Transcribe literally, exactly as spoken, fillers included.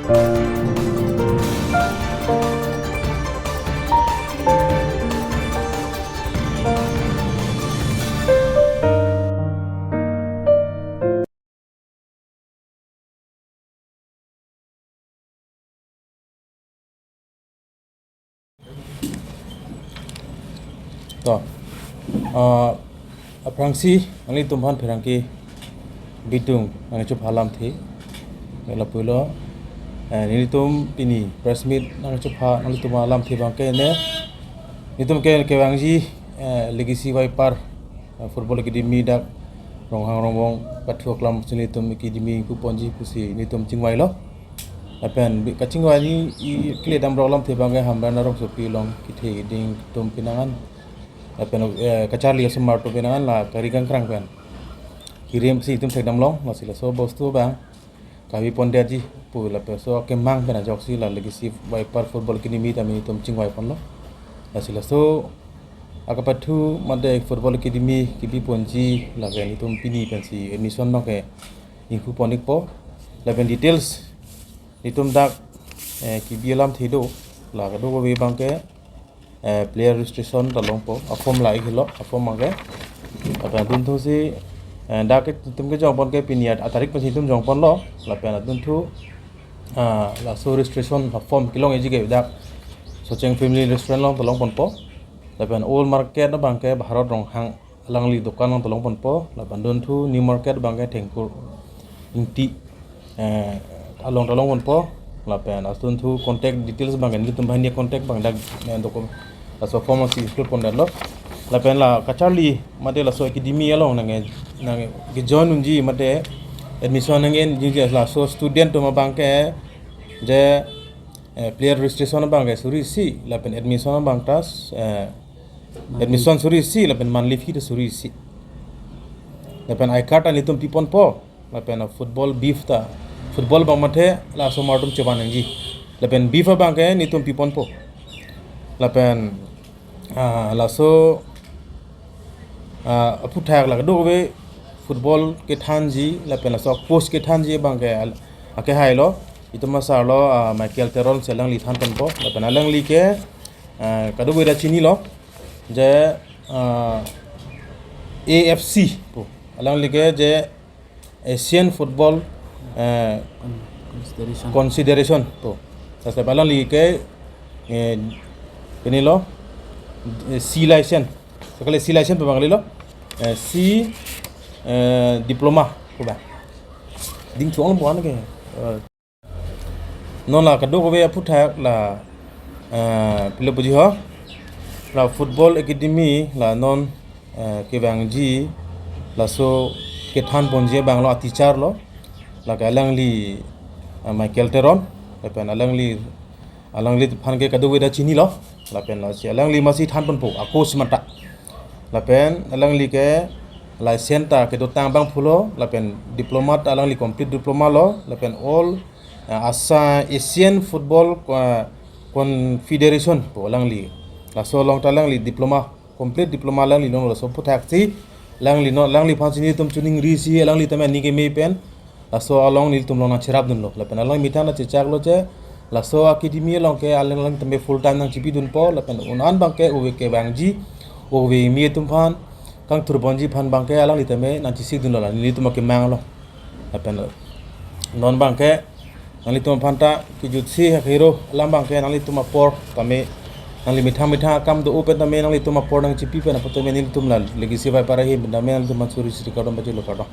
To, ah, aphrangsi nanglitum aphan pherangke bidung nangchepha alamthe. Lapulo, eh, nelitum pini press meet nangchepha nanglitum alamthe abangke ne, nelitum ke kevangji, eh, Legacy Viper, eh, Football Academy dak Ronghang Rongbong pathu aklam si nelitum academy ingpu ponji pusi nelitum chingvailo. Lapen bi-, kachingvai ni i kile damrok alamthe abangke Hamren arongsopi along kethe keding atum pinangan. Lapen, eh, kacharli asomar atum pinangan la kari kangkrang pen kirem si itum thekdamlong, lasi laso bostu abang kavi pondetji pu lapen laso akemang pen ajoksi la Legacy Viper Football Academy tame itum chingvai ponlo. Lasi laso akapathu mate Football Academy kebi ponji lake nelitum pini pensi admission abangke ingpu pon-ikpo. Lapen details nelitum dak, eh, kebi alamthe do, la kadokave abangke, eh, player registration ta longpo, aform la-ik helo, aform abangke. Lapen adunthu si, eh, dak ke nelitum kejong pon ke pini at-, atarik pensi nelitum jong ponlo, lapen adunthu, ah, laso registration aform kelongji ke dak Socheng Family Restaurant along ta long ponpo. Lapen Old Market abangke Bharat Ronghang alangli dokan along ta long ponpo, lapen adunthu New Market abangke Thengkur Ingti, eh, along ta long ponpo, lapen adunthu contact details abangke nelitum banghini contact abang dak, eh, dokum laso form si include pondetlo. Lapen la kacharli mate laso academy along nang, nangkejoin unji mate admission nang-enji laso student atum abangke je, eh, player registration abangke suri isi, lapen admission abang tas, eh, admission suri isi, lapen monthly fee ta suri isi. Lapen I card ta nelitum pi ponpo, lapen football bib ta, football abang mate la asomar atum chevan nangji. Lapen bib abangke nelitum pi ponpo. Lapen, ah, laso, ah, aphuthak la kadokave football kethanji, lapen laso coach kethanji abangke al-, akehailo. Itum asarlo, ah, Michael Teron si alangli than ponpo. Lapen alangli ke, ah, kadokave ta chinilo. Je, ah, A F C pu. Alangli ke je Asian Football, eh, Con-, Consideration. Consideration pu. Sasa alangli ke, eh, pinilo, eh, C license. Sekali C license pu abang kalilo, eh, C, eh, diploma pu abang. Ding chuang buan ke. Eh, non la kadokave aphuthak la, eh, pilo puji ho. La Football Academy la non, eh, kevangji laso kethan ponji abanglo a-teacher lo. Lake alangli, eh, Michael Teron, lapen alangli, alangli aphan ke kadokave ta chinilo. Lapen lasi alangli masi than ponpo, a-coach mata. Lapen alangli ke license ta kedotang abang pulo, lapen diploma ta alangli complete diploma lo, lapen all, eh, Asa-, Asian Football, eh, Confederation pu alangli. Laso along ta alangli diploma, complete diploma alangli longlo. Laso aphuthak si alangli non, alangliphan si nelitum chiningrisi, alangli tame aning keme pen laso along nelitum along nangcherapdunlo. Lapen alang methang nangchechaklo je, laso academy along ke alang alang tame full time nangchipidunpo, lapen un-an abangke ove kevangji, ove kimi atum aphan kangthur ponji aphan abangke alangli tame nangchesikdunlo, la nelitum akemanglo. Lapen non abangke nanglitum aphan ta kejutsi hak hero alam abangke nanglitum apor tame, nangli methang methang akam do-o pen tame nanglitum apor nangchipi pen apot tame nelitum la Legacy Viper ahin pen tame nanglitum aphan suri suri kardom pajirlo, kardom.